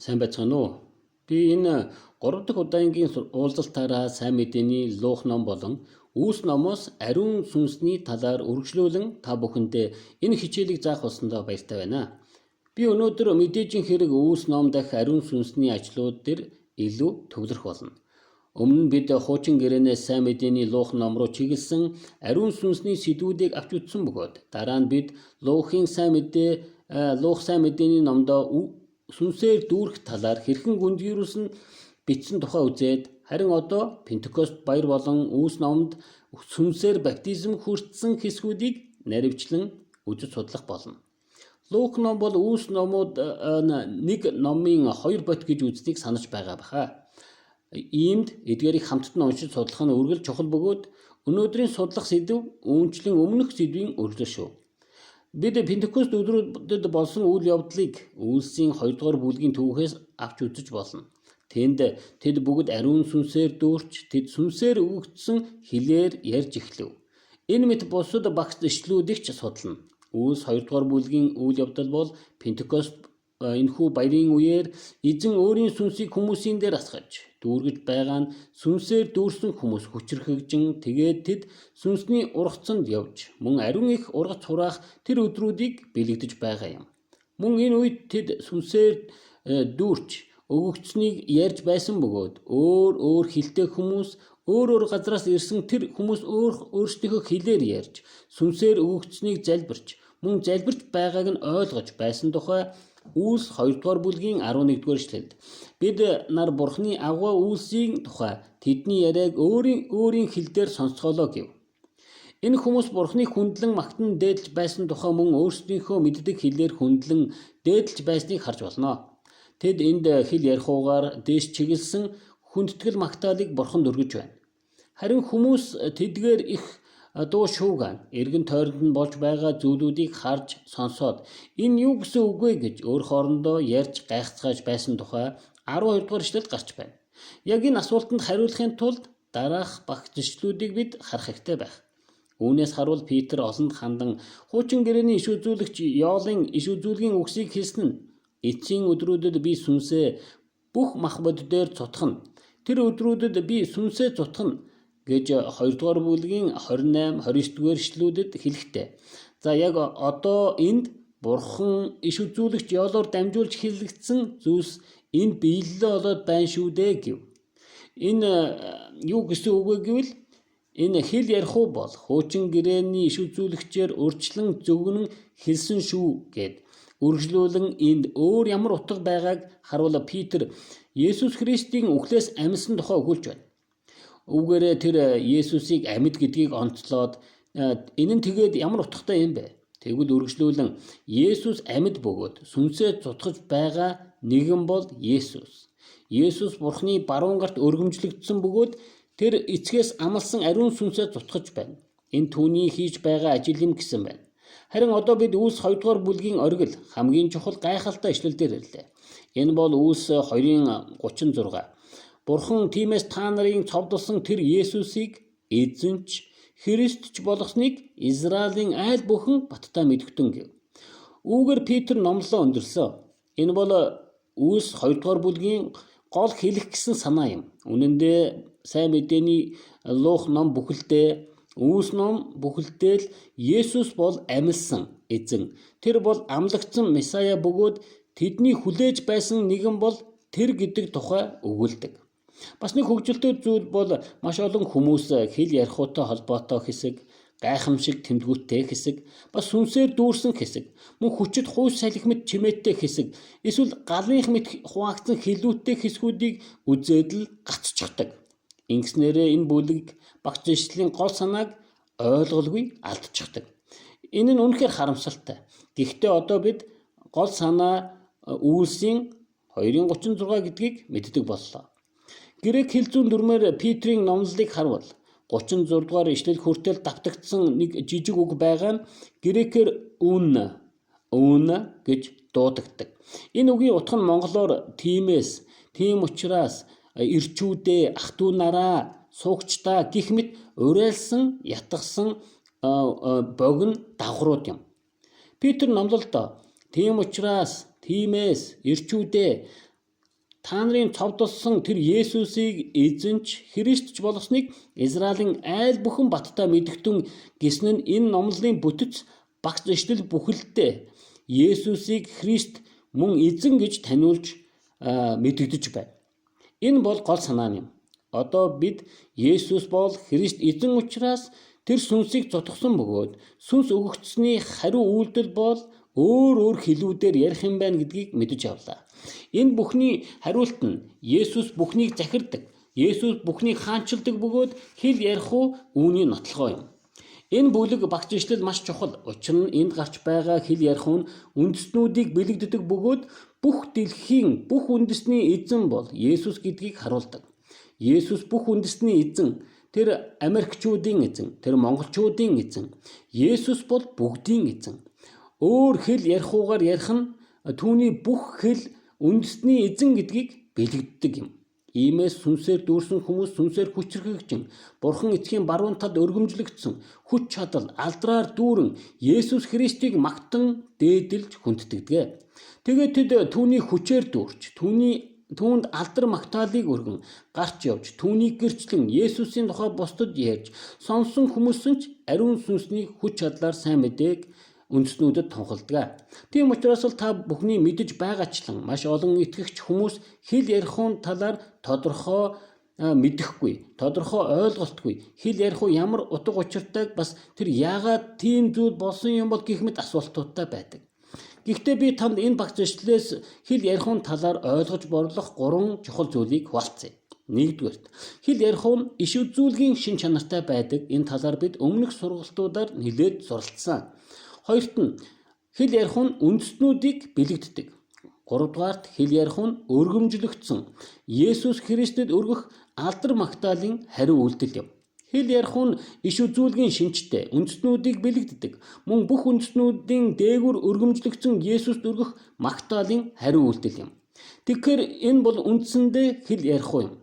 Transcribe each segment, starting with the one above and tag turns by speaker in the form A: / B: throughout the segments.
A: Сайн байцгаана уу? Би энэ 3 дахь удаагийн уулзалтаараа сайн мэдээний луух ном болон Үйлс номоос ариун сүнсний талаар үргэлжлүүлэн та бүхэндээ энэ хичээлийг заах болсондоо баяртай байна. Би өнөөдөр мэдээжийн хэрэг Үйлс ном дахь ариун сүнсний ажлууд дээр илүү төвлөрөх болно. Өмнө нь бид хуучин гэрээнээс сайн мэдээний луух ном руу чиглэсэн ариун сүнсний сэдвүүдийг авч үзсэн бөгөөд дараа нь бид луухын сайн мэдээ луух сайн мэдээний номдоо сүнсээр дүүрэх талаар хэрхэн гүнзгийрүүлсэн бичсэн тухай үзээд харин одоо Пентекост баяр болон Үйлс номд сүнсээр баптизм хүртсэн хэсгүүдийг наривчлан үзэж судлах болно. Лук ном бол Үйлс номууд нэг номын хоёр бот гэж үзснийг санаж байгаа баха. Иймд эдгээрийг хамтд нь уншиж судлах нь үргэлж чухал бөгөөд өнөөдрийн судлах сэдэв үүнчлэн өмнөх сэдвийн үргэлжлэл шүү. Бид Пентекост өдрүүдэд болсон үйл явдлыг Үйлсийн 2 дугаар бүлгийн түүхээс авч үзэж болно. Тэнд тэд бүгд ариун сүнсээр дүүрч тэд сүнсээр өгөгдсөн хэлээр ярьж эхлэв. Энэ мэт бусад багц ишлүүдийг ч судлана. Үйлс 2 дугаар бүлгийн үйл явдал бол Пентекост энэхүү баярын үеэр эзэн өөрийн сүнсийг хүмүүсийн дээр асгаж дүүргэж байгаа нь сүнсээр дүүрсэн хүмүүс хүчрхэгжин тэгээд тэд сүнсний ургацанд явж мөн ариун их ургац хураах тэр өдрүүдийг бэлэгдэж байгаа юм. Мөн энэ үед тэд сүнсээр дүүрч өгөгдсөнийг ярьж байсан бөгөөд өөр өөр хэлтэй хүмүүс өөр өөр газраас ирсэн тэр хүмүүс өөр өөрсдийнхөө хэлээр ярьж сүнсээр өгөгдсөнийг залбирч мөн залбирч байгааг нь ойлгож байсан тухай Үйлс 2 дугаар бүлгийн 11 дугаар эшлэлд бид нар Бурхны авгай үйлсийн тухай тэдний яриаг өөрийн өөрийн хэл дээр сонсцголоо гэв. Энэ хүмүүс Бурхныг хүндлэн магтан дээдлж байсан тухай мөн өөрсдийнхөө мэддэг хэлээр хүндлэн дээдлж байсныг харж болно. Тэд энд хэл ярихугаар дээш чиглэсэн хүндэтгэл магтаалыг Бурханд өргөж байна. Харин хүмүүс тэдгээр их дуу шуугиан эргэн тойронд нь болж байгаа зүйлүүдийг харж сонсоод энэ юу гэсэн үг вэ гэж өөр хоорондоо ярьж гайхацгааж байсан тухай 12 дугаар эшлэлд гарч байна. Яг энэ асуултанд хариулахын тулд дараах багц ишлүүдийг бид харах хэрэгтэй байх. Үүнээс харуул Питер олонд хандан хуучин гэрээний иш үзүүлэгч Йоолын иш үзүүлгийн үгсийг хэлсэн нь эцсийн өдрүүдэд би сүнсээ бүх мах бод дээр цутгана. Тэр өдрүүдэд би сүнсээ цутгана гэж 2 дугаар бүлгийн 28 29 дугаар эшлүүдэд хэлэхтэй. За яг одоо энд Бурхан иш үзүүлэгч Йоолоор дамжуулж хэлэгдсэн зүйлс энд биелэлээ болоод байна шүү дээ гэв. Энэ юу гэсэн үг вэ гэвэл энэ хэл ярих уу бол хуучин гэрээний иш үзүүлэгчээр урьдчилан зөгнөн хэлсэн шүү гэд үргэлжлүүлэн энд өөр ямар утга байгааг харуул Питер Есүс Христийн үхлээс амьсан тухай өгүүлж байна. Үүгээрээ тэр Есүсийг амьд гэдгийг онцлоод энэ нь тэгээд ямар утгатай юм бэ? Тэгвэл үргэлжлүүлэн Есүс амьд бөгөөд сүнсээ цутгаж байгаа нэгэн бол Есүс. Есүс Бурхны баруун гарт өргөмжлөгдсөн бөгөөд тэр эцгээс амласан ариун сүнсээ цутгаж байна. Энэ түүний хийж байгаа ажил юм гэсэн байна. Харин одоо бид Үйлс 2 дугаар бүлгийн оргил хамгийн чухал гайхалтай ишлэл дээр ирлээ. Энэ бол Үйлс 2-ын 36. Бурхан тиймээс та нарын цовдлсон тэр Есүсийг эзэнч Христ ч болгосныг Израилийн айл бүхэн баттай мэдэгтэн гэв. Үүгээр Питер номлолоо өндөрсөө. Энэ бол Үйлс 2 дугаар бүлгийн гол хэлэх гэсэн санаа юм. Үнэн дээр сайн мэдээний луух ном бүхэлдээ Үйлс ном бүхэлдээ л Есүс бол амилсан эзэн. Тэр бол амлагдсан Месая бөгөөд тэдний хүлээж байсан нэгэн бол тэр гэдэг тухай өгүүлдэг. Бас нэг хөгжилтэй зүйл бол маш олон хүмүүс хэл ярихуйтай холбоотой хэсэг, гайхамшиг тэмдгүүттэй хэсэг, бас сүнсээр дүүрсэн хэсэг, мөн хүчит хууш салхи мэт чимээтэй хэсэг, эсвэл галынх мэт хуваагдсан хэлүүтэй хэсгүүдийг үзээд л гацчихдаг. Ингэснээрээ энэ бүлэг багц ишлэлийн гол санааг ойлголгүй алдчихдаг. Энэ нь үнэхээр харамсалтай. Гэхдээ одоо бид гол санаа Үйлсийн 2-36 гэдгийг мэддэг боллоо. Грек хэл зүйн дүрмээр Петрийн номлолыг харвал 36 дугаар ишлэл хүртэл давтагдсан нэг жижиг үг байгаа нь грекээр үн үн гэж дуудагддаг. Энэ үгийн утга нь монголоор тиймээс, тийм учраас, ирчүүдээ, ах дүү нараа, суугчдаа гэх мэт уриалсан, ятгсан богино давхрууд юм. Питер номлолдоо тийм учраас, тиймээс, ирчүүдээ, Та нарын цовдолсон тэр Есүсийг эзэн ч Христ ч болгосныг Израилийн айл бүхэн баттай мэдэгтэн гэсэн нь энэ номлолын бүтэц багц ишлэл бүхэлдээ Есүсийг Христ мөн эзэн гэж таниулж мэдэгдэж байна. Энэ бол гол санаа юм. Одоо бид Есүс бол Христ эзэн учраас тэр сүнсийг зутгсан бөгөөд сүнс өгөгдсөний хариу үйлдэл бол өөр өөр хэлүүдээр ярих юм байна гэдгийг мэдэж авлаа. Энэ бүхний хариулт нь Есүс бүхнийг захирдаг. Есүс бүхнийг хаанчилдаг бөгөөд хэл ярих уу үүний нотлогоо юм. Энэ бүлэг багц ишлэл маш чухал. Учир нь энд гарч байгаа хэл ярих нь үндэстнүүдийг бэлэгддэг бөгөөд бүх дэлхийн бүх үндэсний эзэн бол Есүс гэдгийг харуулдаг. Есүс бүх үндэсний эзэн. Тэр Америкчуудын эзэн, тэр монголчуудын эзэн. Есүс бол бүгдийн эзэн. Өөр хэл ярихугаар ярих нь түүний бүх хэл үндэсний эзэн гэдгийг бэлэгддэг юм. Иймээс сүнсээр дүүрсэн хүмүүс сүнсээр хүчрхэгжин Бурхан эцгийн баруун талд өргөмжлөгдсөн хүч чадал алдраар дүүрэн Есүс Христийг магтан дээдэлж хүндэтгдэг. Тэгээд тэд түүний хүчээр дүүрч түүнд алдар магтаалыг өргөн гарч явж түүнийг гэрчлэн Есүсийн тухай бусдад ярьж сонсон хүмүүс нь ч ариун сүнсний хүч чадлаар сайн мэдээг үндэстнүүдэд тунхалдаг. Тийм учраас л та бүхний мэдэж байгаачлан маш олон итгэгч хүмүүс хэл ярихуун талаар тодорхой мэдэхгүй, тодорхой ойлголтгүй, хэл ярих уу ямар утга учиртайг бас тэр яагаад тийм зүйл болсон юм бол гэх мэт асуултуудтай байдаг. Гэхдээ би танд энэ багц ишлэлээс хэл ярихуун талаар ойлгож борлох гурван чухал зүйлийг хуваалцъя. Нэгдүгээрт, хэл ярихуун иш үзүүлгийн шин чанартай байдаг. Энэ талаар бид өмнөх сургалтуудаар нэлээд суралцсан. Хоёрт нь, хэл ярихуун үндэстнүүдийг бэлэгддэг. Гуравдугаарт, хэл ярихуун өргөмжлөгдсөн Есүс Христэд өргөх алдар магтаалын хариу үйлдэл юм. Хэл ярихуун иш үзүүлгийн шинжтэй үндэстнүүдийг бэлэгддэг. Мөн бүх үндэстнүүдийн дээгүүр өргөмжлөгдсөн Есүст өргөх магтаалын хариу үйлдэл юм. Тэгэхээр энэ бол үндсэндээ хэл ярихуун юм.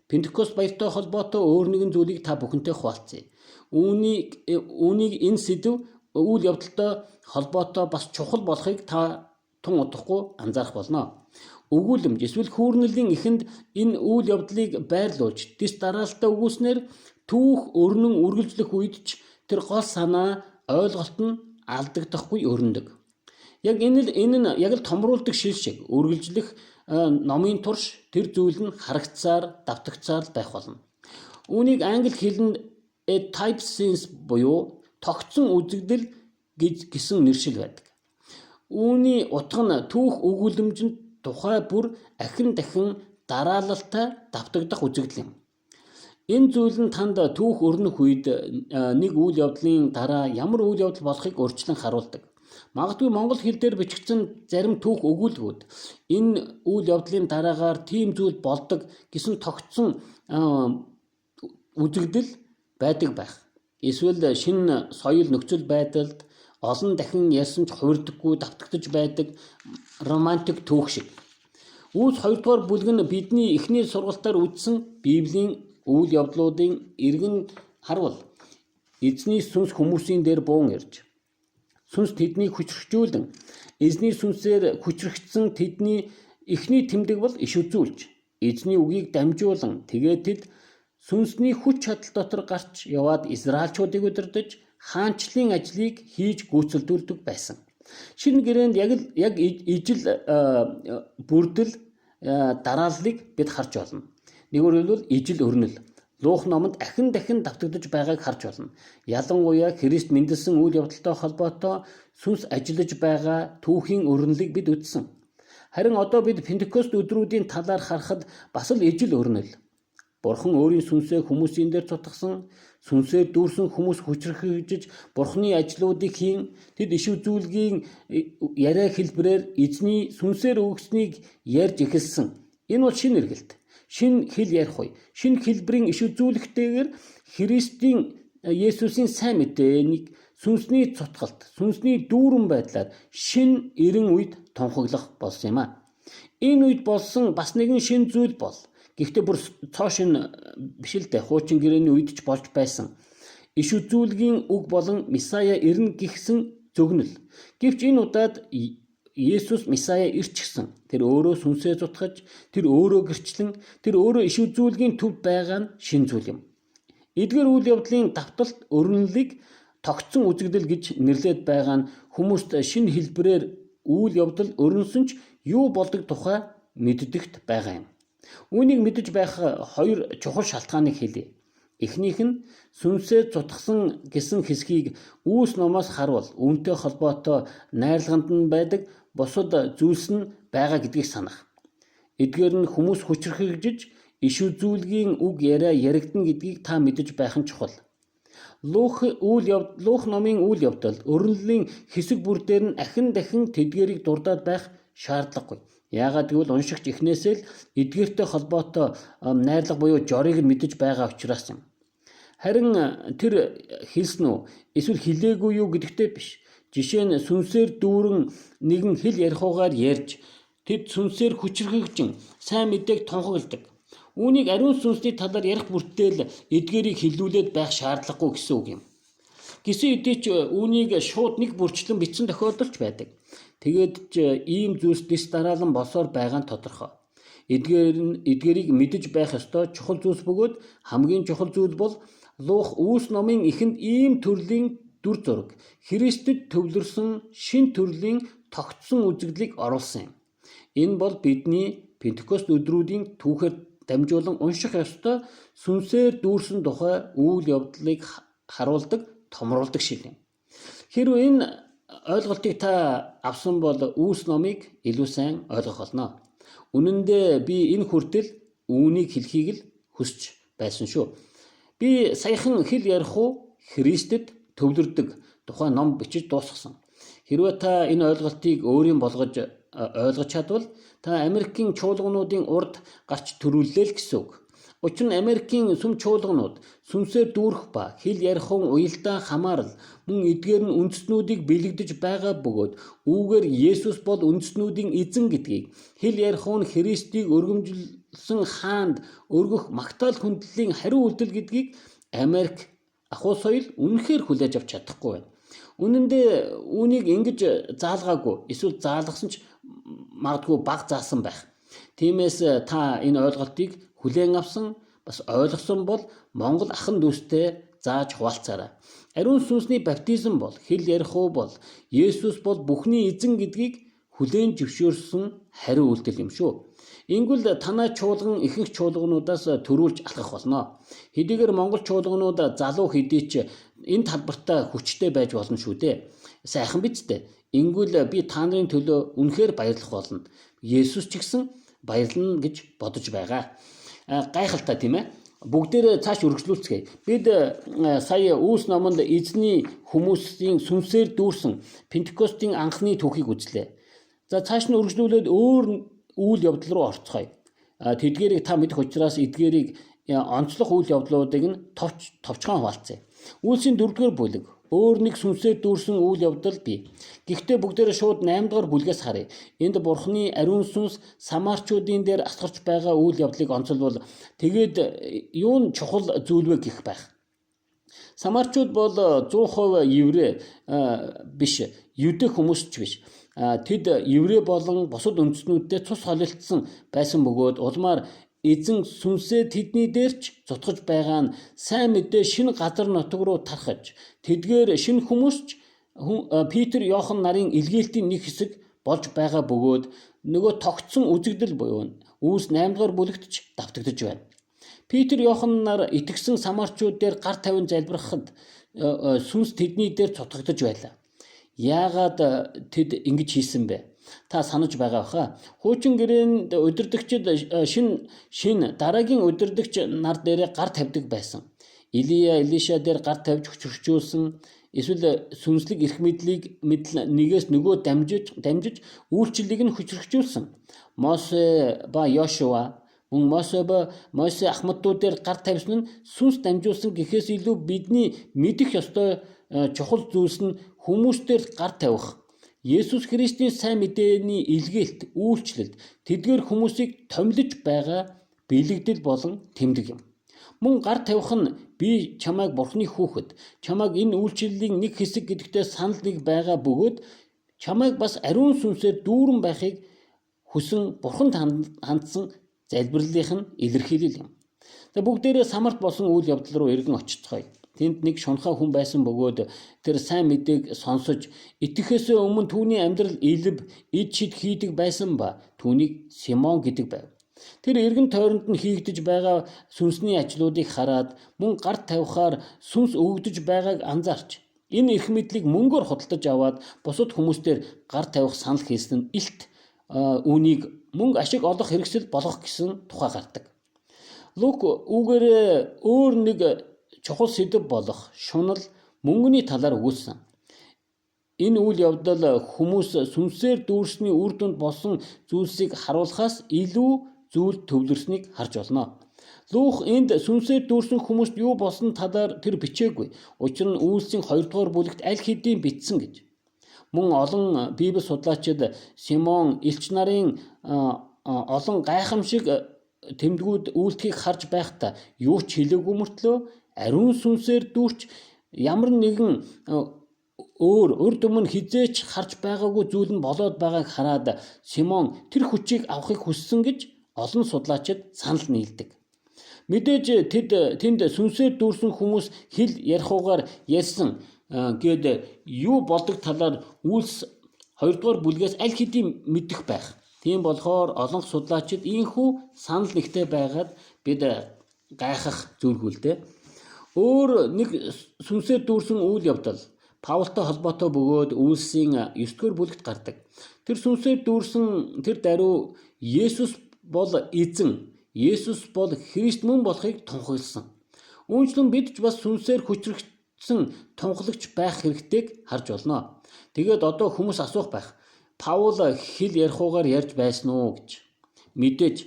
A: Пентекост баяртай холбоотой өөр нэгэн зүйлийг та бүхэнтэй хуваалцъя. Үүнийг энэ сэдэв үйл явдалтай холбоотой бас чухал болохыг та тун удахгүй анзаарах болно. Өгүүлэмж эсвэл хүүрнэлийн эхэнд энэ үйл явдлыг байрлуулж дэс дараалалтай өгүүлснээр түүх өрнөн үргэлжлэх үед ч тэр гол санаа ойлголт нь алдагдахгүй өрнөдөг. Яг энэ нь яг л томруулдаг шил шиг үргэлжлэх номын турш тэр зүйл нь харагдсаар давтагцаар л байх болно. Үүнийг англи хэлэнд a type scenes буюу тогтсон үзэгдэл гэж гэсэн нэршил байдаг. Үүний утга нь түүх өгүүлэмжинд тухай бүр ахин дахин дараалалтай давтагдах үзэгдэл юм. Энэ зүйл нь танд түүх өрнөх үед нэг үйл явдлын дараа ямар үйл явдал болохыг урьдчилан харуулдаг. Магадгүй монгол хэл дээр бичигдсэн зарим түүх өгүүлбүүд энэ үйл явдлын дараагаар тийм зүйл болдог гэсэн тогтсон үзэгдэл байдаг байх. Эсвэл шинэ соёл нөхцөл байдалд олон дахин ярьсан ч хувирдаггүй давтагдаж байдаг романтик түүх шиг. Үүс 2 дугаар бүлэг нь бидний эхний сургалтаар үзсэн Библийн үйл явдлуудын эргэн харвал эзний сүнс хүмүүсийн дээр буун ирж сүнс тэднийг хүчрхжүүлэн эзний сүнсээр хүчрхэгдсэн тэдний эхний тэмдэг бол иш үзүүлж эзний үгийг дамжуулан тэгээд тэд сүнсний хүч чадал дотор гарч яваад Израильчуудыг удирдаж хаанчлалын ажлыг хийж гүйцэлдүүлдэг байсан. Шинэ гэрээнд яг ижил бүрдэл дарааллыг бид харж байна. Нэгүр хэлбэл ижил өрнөл. Луух номонд ахин дахин давтагдаж байгааг харж байна. Ялангуяа Христ мэндэлсэн үйл явдалтай холбоотой сүнс ажиллаж байгаа түүхийн өрнөлийг бид үзсэн. Харин одоо бид Пентекост өдрүүдийн талаар харахад бас л ижил өрнөл. Бурхан өөрийн сүнсээ хүмүүсийн дээр цутгасан, сүнсээр дүүрсэн хүмүүс хүчрхэгжиж Бурханы ажлуудыг хийн, тэд иш үзүүлгийн яриа хэлбэрээр эзний сүнсээр өгснийг ярьж эхэлсэн. Энэ бол шинэ эргэлт. Шинэ хэл ярих үе. Шинэ хэлбэрийн иш үзүүлэгтэйгээр Христийн Есүсийн сайн мэдээнийг сүнсний цутгалт, сүнсний дүүрэн байдлаар шинэ эрен үед тунхаглах болсон юм а. Энэ үед болсон бас нэгэн шинэ зүйл бол гэхдээ бүр цоо шинэ биш л дээ. Хуучин гэрээний үед ч болж байсан. Иш үзүүлгийн үг болон Месая ирнэ гихсэн зөгнөл. Гэвч энэ удаад Есүс Месая ирчихсэн. Тэр өөрөө сүнсээ зутгаж, тэр өөрөө гэрчлэн, тэр өөрөө иш үзүүлгийн төв байгаа нь шин зүйл юм. Эдгээр үйл явдлын давталт өрнөлийг тогтсон үзэгдэл гэж нэрлээд байгаа нь хүмүүст шинэ хэлбэрээр үйл явдал өрнөсөн ч юу болдог тухай мэддэгт байгаа юм. Үүнийг мэдэж байх хоёр чухал шалтгааныг хэлье. Эхнийх нь сүнсээ зутгсан гэсэн хэсгийг Үүс номоос харвал үүнтэй холбоотой найрлаганд нь байдаг бусад зүйлс нь байгаа гэдгийг санах. Эдгээр нь хүмүүс хүчрхэгжиж иш үзүүлгийн үг яриа яригдана гэдгийг та мэдэж байх нь чухал. Луух номын үйл явдал өрнөлийн хэсэг бүр дээр нь ахин дахин тэдгээрийг дурдаад байх шаардлагагүй. Яагаад гэвэл уншигч эхнээсээ л эдгээртэй холбоотой найрлага буюу жорыг нь мэдэж байгаа учраас юм. Харин тэр хэлсэн үү эсвэл хэлээгүй юу гэдэгтэй биш. Жишээ нь сүнсээр дүүрэн нэгэн хэл ярихугаар ярьж тэд сүнсээр хүчрхэгжин сайн мэдээг тунхагладаг. Үүнийг ариун сүнсний талаар ярих бүртэл эдгээрийг хэллүүлээд байх шаардлагагүй гэсэн үг юм. Гэсэн хэдий ч үүнийг шууд нэг бүрчлэн бичсэн тохиолдол ч байдаг. Тэгээд ч ийм зүйлс дэс дараалан болсоор байгаа нь тодорхой. Эдгээрийг мэдэж байх ёстой чухал зүйлс бөгөөд хамгийн чухал зүйл бол Луух Үүс номын эхэнд ийм төрлийн дүр зураг Христэд төвлөрсөн шин төрлийн тогтсон үзэгдлийг оруулсан юм. Энэ бол бидний Пентекост өдрүүдийн түүхээр дамжуулан унших ёстой сүнсээр дүүрсэн тухай үйл явдлыг харуулдаг, томруулдаг шил юм. Хэрвээ энэ ойлголтыг та авсан бол Үүс номыг илүү сайн ойлгох болно. Үнэн дээр би энэ хүртэл үүнийг хэлхийг л хүсч байсан шүү. Би саяхан хэл ярих уу Христэд төвлөрдөг тухай ном бичиж дуусгасан. Хэрвээ та энэ ойлголтыг өөрийн болгож ойлгож чадвал та Америкийн чуулгануудын урд гарч төрүүллээ л гэсэн үг. Учир нь Америкийн сүм чуулганууд сүнсээр дүүрэх ба хэл ярихан уялдаа хамаарал мөн эдгээр нь үндэстнүүдийг бэлэгдэж байгаа бөгөөд үүгээр Есүс бол үндэстнүүдийн эзэн гэдгийг хэл ярихан нь Христийг өргөмжилсөн хаанд өргөх магтаал хүндлэлийн хариу үйлдэл гэдгийг Америк ахуй соёл үнэхээр хүлээж авч чадахгүй байна. Үнэн дээр үүнийг ингэж заалгаагүй эсвэл заалгасан ч магадгүй бага заасан байх. Тиймээс та энэ ойлголтыг хүлээн авсан бас ойлгосон бол Монгол ахын дүүстэй зааж хуваалцаарай. Ариун сүнсний баптизм бол хэл ярих уу бол Есүс бол бүхний эзэн гэдгийг хүлээн зөвшөөрсөн хариу үйлдэл юм шүү. Ингэвэл танай чуулган ихэнх чуулгануудаас төрүүлж алхах болно. Хэдийгээр Монгол чуулганууд залуу хэдий ч энэ талбартаа хүчтэй байж болно шүү дээ. Сайхан биз дээ. Ингэвэл би та нарын төлөө үнэхээр баярлах болно. Есүс ч гэсэн баярлана гэж бодож байгаа. Гайхалтай тийм ээ. Бүгдээрээ цааш үргэлжлүүлцгээе. Бид сая Үүс номонд эзний хүмүүсийн сүнсээр дүүрсэн Пентекостийн анхны түүхийг үзлээ. За цааш нь үргэлжлүүлээд өөр үйл явдал руу орцгоё. Тэдгээрийг та мэдэх учраас эдгээрийг онцлох үйл явдлуудыг нь товч товчхон хуваалцъя. Үйлсийн 4-р бүлэг өөр нэг сүнсээр дүүрсэн үйл явдал бий. Гэхдээ бүгдээрээ шууд 8 дугаар бүлгээс харъя. Энд Бурхны ариун сүнс самарчуудын дээр асгарч байгаа үйл явдлыг онцолбол тэгээд юу нь чухал зүйл вэ гэх байх. Самарчууд бол 100% еврей биш, юдэ хүмүүс ч биш. Тэд еврей болон бусад үндэстнүүдтэй цус холилдсон байсан бөгөөд улмаар эзэн сүнсээ тэдний дээр ч зутгаж байгаа нь сайн мэдээ шинэ газар нутаг руу тархаж тэдгээр шинэ хүмүүс ч Питер Иохан нарын илгээлтийн нэг хэсэг болж байгаа бөгөөд нөгөө тогтсон үзэгдэл буюу Үүс 8 дугаар бүлэгт ч давтагдаж байна. Питер Иохан нар итгэсэн самарчууд дээр гар тавин залбирахад сүнс тэдний дээр цутгагдаж байлаа. Яагаад тэд ингэж хийсэн бэ? Та санаж байгаа баха. Хуучин гэрээнд удирдагчид шин дараагийн удирдагч нар дээрээ гар тавьдаг байсан. Илия, Элиша дээр гар тавьж хүчрхжүүлсэн эсвэл сүнслэг эрх мэдлийг мэдл нэгээс нөгөө дамжиж үйлчлэлийг нь хүчрхжүүлсэн. Мосе ба Йошуа мөн Мосе ахмадууд дээр гар тавьсан нь сүнс дамжуулсан гэхээс илүү бидний мэдэх ёстой чухал зүйлс нь хүмүүс дээр гар тавих Есүс Христийн сайн мэдээний илгээлт, үйлчлэлд тэдгээр хүмүүсийг томилож байгаа бэлэгдэл болон тэмдэг юм. Мөн гар тавих нь би чамайг Бурхны хүүхэд, чамайг энэ үйлчлэлийн нэг хэсэг гэдэгтээ санал нэг байгаа бөгөөд Чамайг бас ариун сүнсээр дүүрэн байхыг хүсэн Бурханд хандсан залбирлынх нь илэрхийлэл юм. За, бүгдээрээ Самарт болсон үйл явдал руу эргэн очицгоё. Тэнд нэг шунхаа хүн байсан бөгөөд тэр сайн мэдээг сонсож итгэхээс өмнө түүний амьдрал элэв, ид шид хийдэг байсан ба түүнийг Симон гэдэг байв. Тэр эргэн тойронд нь хийгдэж байгаа сүнсний ажлуудыг хараад, мөн гар тавихаар сүнс өгөгдөж байгааг анзаарч, энэ эрх мэдлийг мөнгөөр худалдаж аваад бусад хүмүүстээр гар тавих санал хийсэн нь илт үүнийг мөнгө ашиг олох хэрэгсэл болгох гэсэн тухай гардаг. Лук үүгээр өөр нэг чухал сэдэв болох шунал, мөнгөний талаар өгүүлсэн. Энэ үйл явдал хүмүүс сүнсээр дүүрсний үр дүнд болсон зүйлсийг харуулахаас илүү зүйл төвлөрснийг харж болно. Лүүх энд сүнсээр дүүрсэн хүмүүст юу болсон талаар тэр бичээгүй. Учир нь Үйлсийн 2 дугаар бүлэгт аль хэдийн бичсэн гэж. Мөн олон библи судлаачид Симон элч нарын олон гайхамшиг тэмдгүүд үйлдэхийг харж байхдаа юу ч хэлээгүй мөртлөө ариун сүнсээр дүүрч ямар нэгэн өөр урд өмнө хэзээ ч харж байгаагүй зүйл нь болоод байгааг хараад Симон тэр хүчийг авахыг хүссэн гэж олон судлаачид санал нийлдэг. Мэдээж тэд тэнд сүнсээр дүүрсэн хүмүүс хэл ярихугаар ярьсан гээд юу болдог талаар Үйлс 2 дугаар бүлгээс аль хэдийн мэдэх байх. Тийм болохоор олон судлаачид ийнхүү санал нэгтэй байгаад бид гайхах зүйлгүй л дээ. Өөр нэг сүнсээр дүүрсэн үйл явдал Паултай холбоотой бөгөөд Үйлсийн 9 дугаар бүлэгт гардаг. Тэр сүнсээр дүүрсэн тэр даруй Есүс бол эзэн, Есүс бол Христ мөн болохыг тунхагласан. Үүнчлэн бид ч бас сүнсээр хүчрхэгдсэн тунхаглагч байх хэрэгтэйг харж болно. Тэгээд одоо хүмүүс асуух байх. Паул хэл ярихугаар ярьж байсан уу гэж. Мэдээж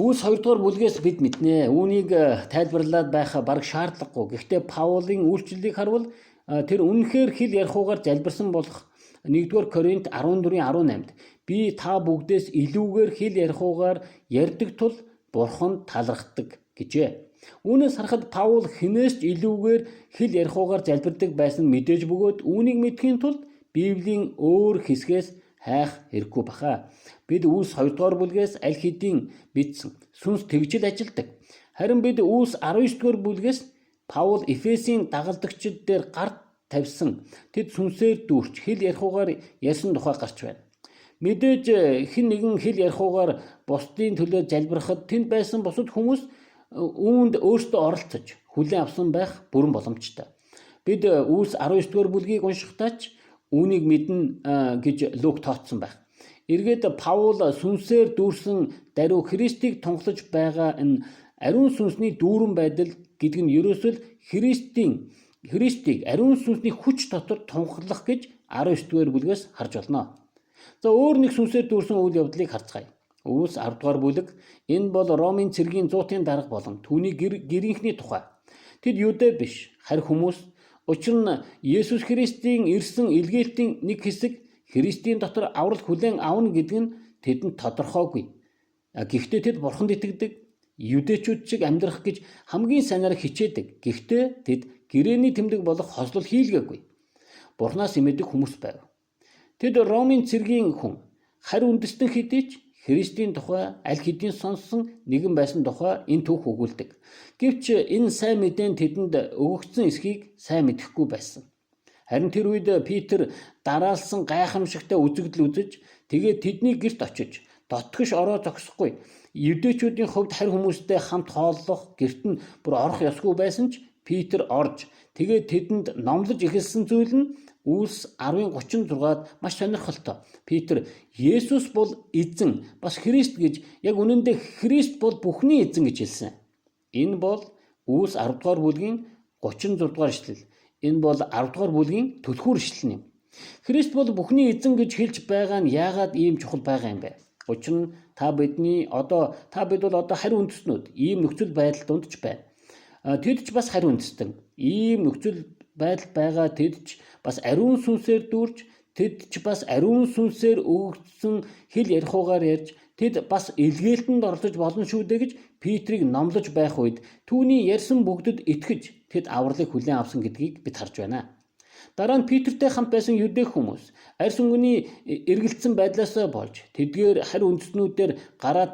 A: Үйлс 2 дугаар бүлгээс бид мэднэ. Үүнийг тайлбарлаад байх бараг шаардлагагүй. Гэхдээ Паулын үйлчлэлийг харвал тэр үнэхээр хэл ярихугаар залбирсан болох 1-р Коринт 14-ийн 18-нд би та бүгдээс илүүгээр хэл ярихугаар ярьдаг тул Бурханд талархдаг гэжээ. Үүнээс харахад Паул хэнээс ч илүүгээр хэл ярихугаар залбирдаг байсан мэдээж бөгөөд үүнийг мэдэхийн тулд Библийн өөр хэсгээс хайх хэрэггүй баха. Бид Үйлс 2 дугаар бүлгээс аль хэдийн мэдсэн. Сүнс тэгж л ажилладаг. Харин бид Үйлс 19 дугаар бүлгээс Паул Эфесийн дагалдагчид дээр гар тавьсан. Тэд сүнсээр дүүрч хэл ярихугаар ярьсан тухай гарч байна. Мэдээж хэн нэгэн хэл ярихугаар бусдын төлөө залбирахад тэнд байсан бусад хүмүүс үүнд өөрсдөө оролцож хүлээн авсан байх бүрэн боломжтой. Бид Үйлс 19 дугаар бүлгийг уншихдаа ч үүнийг мэднэ гэж Лук тооцсон байх. Эргээд Паул сүнсээр дүүрсэн даруй Христийг тунхаглаж байгаа энэ ариун сүнсний дүүрэн байдал гэдэг нь ерөөсөө л Христийг ариун сүнсний хүч дотор тунхаглах гэж 19 дугаар бүлгээс харж болно. За, өөр нэг сүнсээр дүүрсэн үйл явдлыг харцгаая. Үйлс 10 дугаар бүлэг. Энэ бол Ромын цэргийн зуутын дарга болон түүний гэрийнхний тухай. Тэд юудэ биш, харь хүмүүс. Учир нь Есүс Христийн ирсэн илгээлтийн нэг хэсэг Христийн дотор аврал хүлээн авна гэдэг нь тэдэнд тодорхойгүй. Гэхдээ тэд бурханд итгэдэг, юдэчүүд шиг амьдрах гэж хамгийн сайнаар хичээдэг. Гэхдээ тэд гэрээний тэмдэг болох хослол хийлгээгүй. Бурханаас эмээдэг хүмүүс байв. Тэд Ромын цэргийн хүн, харь үндэстэн хэдий ч Христийн тухай аль хэдийн сонссон нэгэн байсан тухай энэ түүх өгүүлдэг. Гэвч энэ сайн мэдээ тэдэнд өгөгдсөн эсхийг сайн мэдэхгүй байсан. Харин тэр үед Питер дараалсан гайхамшигтай үзэгдэл үзэж, тэгээд тэдний гэрт очиж дотгош ороо зогсохгүй. Евдээчүүдийн хувьд харь хүмүүстэй хамт хооллох, гэрт нь бүр орох ёсгүй байсан ч Питер орж, тэгээд тэдэнд номлож эхэлсэн зүйл нь Үйлс 10:36-ад маш сонирхолтой. Питер Есүс бол эзэн, бас Христ гэж, яг үнэндээ Христ бол бүхний эзэн гэж хэлсэн. Энэ бол Үйлс 10 дугаар бүлгийн 36 дугаар ишлэл. Энэ бол 10 дугаар бүлгийн түлхүүр ишлэл юм. Христ бол бүхний эзэн гэж хэлж байгаа нь яагаад ийм чухал байгаа юм бэ? Учир нь та бидний одоо та бид бол одоо харь үндэстнүүд ийм нөхцөл байдал дунд ч байна. Тэд ч бас харь үндэстэн. Ийм нөхцөл байдал байгаа тэд ч бас ариун сүнсээр дүүрч, тэд ч бас ариун сүнсээр өгөгдсөн хэл ярихугаар ярьж, тэд бас илгээлтэнд оролцож болно шүү дээ гэж Петрийг номлож байх үед түүний ярьсан бүгдэд итгэж, тэд авралыг хүлээн авсан гэдгийг бид харж байна. Дараа нь Питертэй хамт байсан юдэ хүмүүс арьс өнгөний эргэлдсэн байдлаасаа болж тэдгээр харь үндэстнүүдээр гараа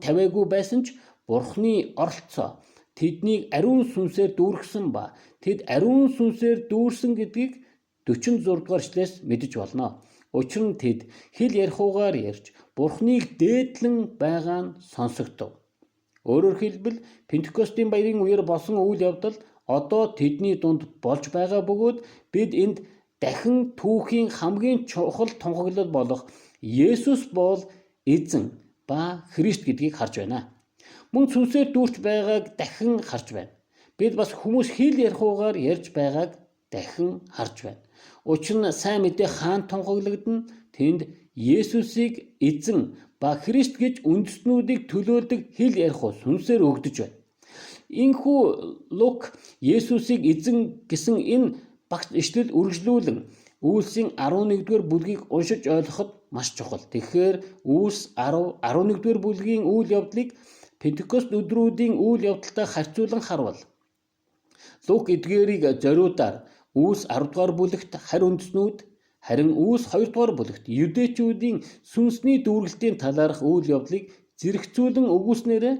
A: тавиагүй байсан ч Бурхны оролцоо тэднийг ариун сүнсээр дүүргэсэн ба тэд ариун сүнсээр дүүрсэн гэдгийг 46 дугаар эшлээс мэдэж болно. Учир нь тэд хэл ярихугаар ярьж Бурхныг дээдлэн байгаа нь сонсогдов. Өөрөөр хэлбэл, Пентекостийн баярын үеэр болсон үйл явдал одоо тэдний дунд болж байгаа бөгөөд бид энд дахин түүхийн хамгийн чухал тунхаглал болох Есүс бол эзэн ба Христ гэдгийг харж байна. Мөн сүнсээр дүүрч байгааг дахин харж байна. Бид бас хүмүүс хэл ярихугаар ярьж байгааг дахин харж байна. Учир нь сайн мэдээ хаан тунхаглагдана. Тэнд Есүсийг эзэн ба Христ гэж үндэстнүүдийг төлөөлдөг хэл ярих сүнсээр өгдөж байна. Энэхүү Лук Есүсийг эзэн гэсэн энэ багц ишлэл үргэлжлүүлэн Үйлсийн 11-р бүлгийг уншиж ойлгоход маш чухал. Тэгэхээр Үйлс 10 11-р бүлгийн үйл явдлыг Пентекост өдрүүдийн үйл явдалтай харьцуулан харвал Лук эдгээрийг зориудаар Үйлс 10 дугаар бүлэгт харь үндэстнүүд, харин Үйлс 2 дугаар бүлэгт юдэчүүдийн сүнсний дүүргэлтийн талаарх үйл явдлыг зэрэгцүүлэн өгүүлснээрээ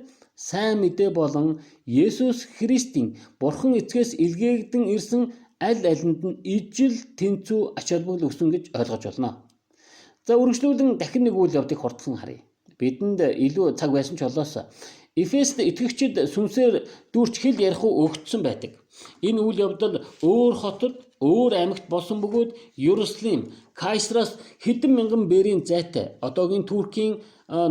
A: сайн мэдээ болон Есүс Христийн Бурхан эцгээс илгээгдэн ирсэн аль алинд нь ижил тэнцүү ач холбогдол өгсөн гэж ойлгож байна. За, үргэлжлүүлэн дахин нэг үйл явдлыг хурдхан харъя. Бидэнд илүү цаг байсан ч болоос. Эфест итгэгчид сүнсээр дүүрч хэл ярих уу өгөгдсөн байдаг. Энэ үйл явдал өөр хотод, өөр аймагт болсон бөгөөд Иерусалим, Кайсраас хэдэн мянган бэрийн зайтай одоогийн Туркийн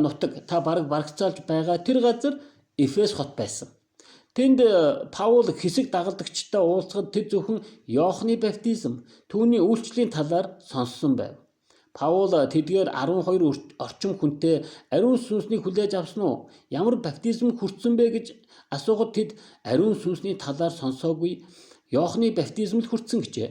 A: нутаг та бараг барагцаалж байгаа тэр газар Эфес хот байсан. Тэнд Паул хэсэг дагалдагчтай уулзахад тэд зөвхөн Иохны баптизм, түүний үйлчлэлийн талаар сонссон байв. Паул тэдгээр 12 орчим хүнтэй ариун сүнснийг хүлээж авсан уу? Ямар баптизм хүртсэн бэ гэж асуухад тэд ариун сүнсний талаар сонсоогүй, Иохны баптизм л хүртсэн гэжээ.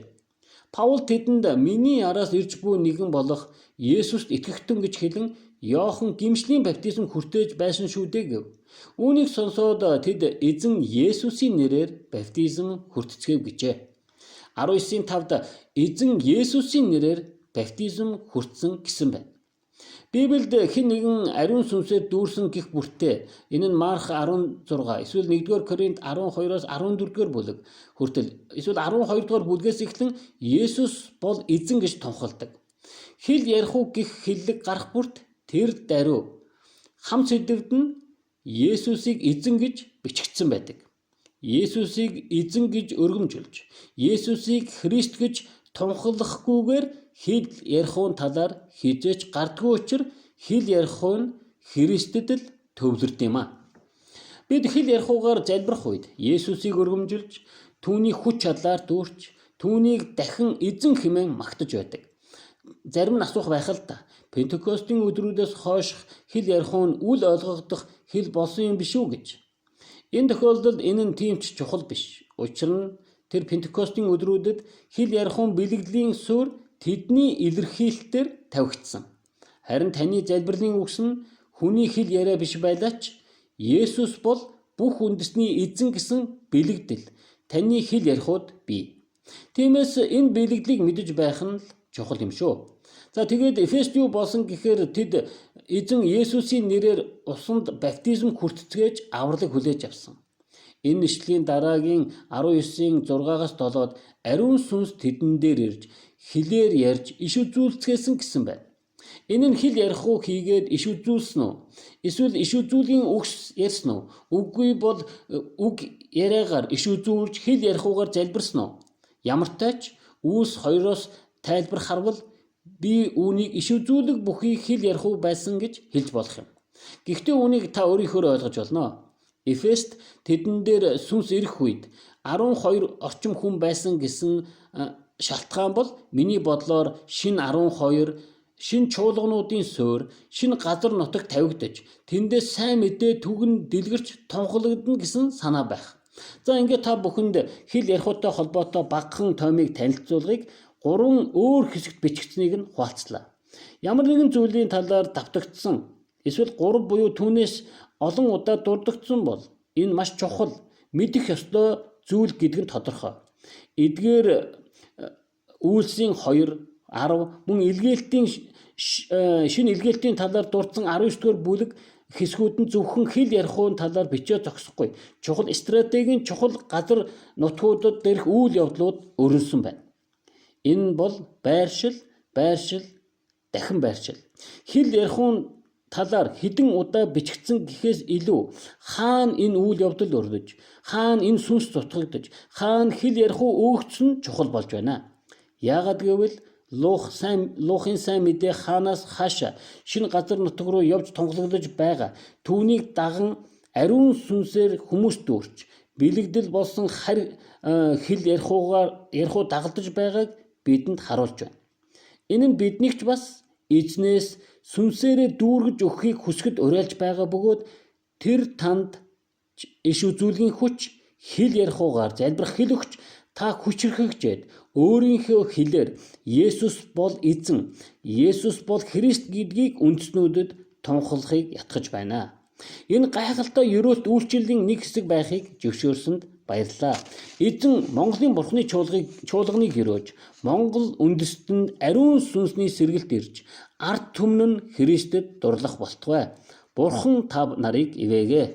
A: Паул тэдэнд миний араас ирж буй нэгэн болох Есүст итгэхтэн гэж хэлэн Иохан гимшлийн баптизм хүртээж байсан шүү дээ гэв. Үүнийг сонсоод тэд эзэн Есүсийн нэрээр баптизм хүртцгээв гэжээ. 19-ийн 5-д эзэн Есүсийн нэрээр баптизм хүртсэн гэсэн байна. Библиэд хэн нэгэн ариун сүнсээр дүүрсэн гэх бүртээ энэ нь Марк 16 эсвэл 1-р Коринт 12-оос 14-р бүлэг хүртэл эсвэл 12-р бүлгээс эхлэн Есүс бол эзэн гэж тунхагладаг. Хэл ярих уу гэх хэллэг гарах бүрт тэр даруй хам сэдэвд нь Есүсийг эзэн гэж бичигдсэн байдаг. Есүсийг эзэн гэж өргөмжилж, Есүсийг Христ гэж тунхаглахгүйгээр хэл ярихуун талаар хэзээ ч гардаггүй учир хэл ярихуун нь Христэд л төвлөрдөг юм а. Бид хэл ярихуугаар залбирах үед Есүсийг өргөмжилж, түүний хүч чадлаар дүүрч, түүнийг дахин эзэн хэмээн магтаж байдаг. Зарим нь асуух байх л да. Пентекостийн өдрүүдээс хойш хэл ярихуун үл ойлгогдох хэл болсон юм биш үү гэж. Энэ тохиолдолд энэ нь тийм ч чухал биш. Учир нь тэр Пентекостийн өдрүүдэд хэл ярихуун бэлгэдлийн суурь тэдний илэрхийлэлтээр тавигдсан. Харин таны залбирлын үгс нь хүний хэл яриа биш байлаа ч Есүс бол бүх үндэсний эзэн гэсэн бэлэгдэл таны хэл ярихуйд бий. Тиймээс энэ бэлэгдлийг мэдэж байх нь л чухал юм шүү. За, тэгээд Эфест юу болсон гэхээр тэд эзэн Есүсийн нэрээр усанд баптизм хүртцээж авралыг хүлээж авсан. Энэ ишлэлийн дараагийн 19-ийн 6-аас 7-д ариун сүнс тэдэн дээр ирж хэлээр ярьж иш үзүүлцгээсэн гэсэн байна. Энэ нь хэл ярих уу хийгээд иш үзүүлсэн үү? Эсвэл иш үзүүлгийн үгс ярьсан уу? Үгүй бол үг яриагаар иш үзүүлж хэл ярихуугаар залбирсан уу? Ямартай ч Үйлс 2-оос тайлбар харвал би үүнийг иш үзүүлэг бүхий хэл ярихуу байсан гэж хэлж болох юм. Гэхдээ үүнийг та өөрийнхөө ойлгож болно. Эфест тэдэн дээр сүнс ирэх үед 12 орчим хүн байсан гэсэн шалтгаан бол миний бодлоор шинэ 12 шинэ чуулгануудын суурь, шинэ газар нутаг тавигдаж, тэндээс сайн мэдээ түгэн дэлгэрч тунхаглагдана гэсэн санаа байх. За, ингээд та бүхэнд хэл ярихуйтай холбоотой багахан томьёог танилцуулгыг гурван өөр хэсэгт бичигдсэнийг нь хуваалцлаа. Ямар нэгэн зүйлийн талаар давтагдсан эсвэл гурав буюу түүнээс олон удаа дурддагдсан бол энэ маш чухал, мэдэх ёстой зүйл гэдэг нь тодорхой. Эдгээр Үйлсийн 2 10 мөн илгээлтийн шинэ илгээлтийн талаар дурдсан 19-р бүлэг хэсгүүд нь зөвхөн хэл ярихуун талаар бичээ зогсохгүй. Чухал стратегийн чухал газар нутгуудад дээрх үйл явдлууд өрнөсөн байна. Энэ бол байршил, байршил, дахин байршил. Хэл ярихуун талаар хэдэн удаа бичигдсэн гэхээс илүү хаана энэ үйл явдал өрнөж, хаана энэ сүнс дутгагдаж, хаана хэл ярихуу өөгдсөн нь чухал болж байна. Яагаад гэвэл Луухын сайн мэдээ хаанаас хаашаа шинэ газар нутаг руу явж тунхаглагдаж байгаа. Түүнийг даган ариун сүнсээр хүмүүс дүүрч, бэлэгдэл болсон харь хэл ярихуугаар ярихуу дагалдаж байгааг бидэнд харуулж байна. Энэ нь биднийг ч бас эзнээс сүнсээрээ дүүргэж өгөхийг хүсэхэд уриалж байгаа бөгөөд тэр танд иш үзүүлгийн хүч, хэл ярихуугаар залбирах хэл өгч та хүчирхэгжээд өөрийнхөө хэлээр Есүс бол эзэн, Есүс бол Христ гэдгийг үндэстнүүдэд тунхаглахыг ятгах байна. Энэ гайхалтай ерөөлт үйлчлэлийн нэг хэсэг байхыг зөвшөөрсөнд баярлалаа. Эзэн Монголын Бурхны чуулганыг ерөөж, Монгол үндэстэнд ариун сүнсний сэргэлт ирж, ард түмэн нь Христэд дурлах болтугай. Бурхан та нарыг ивээгээ.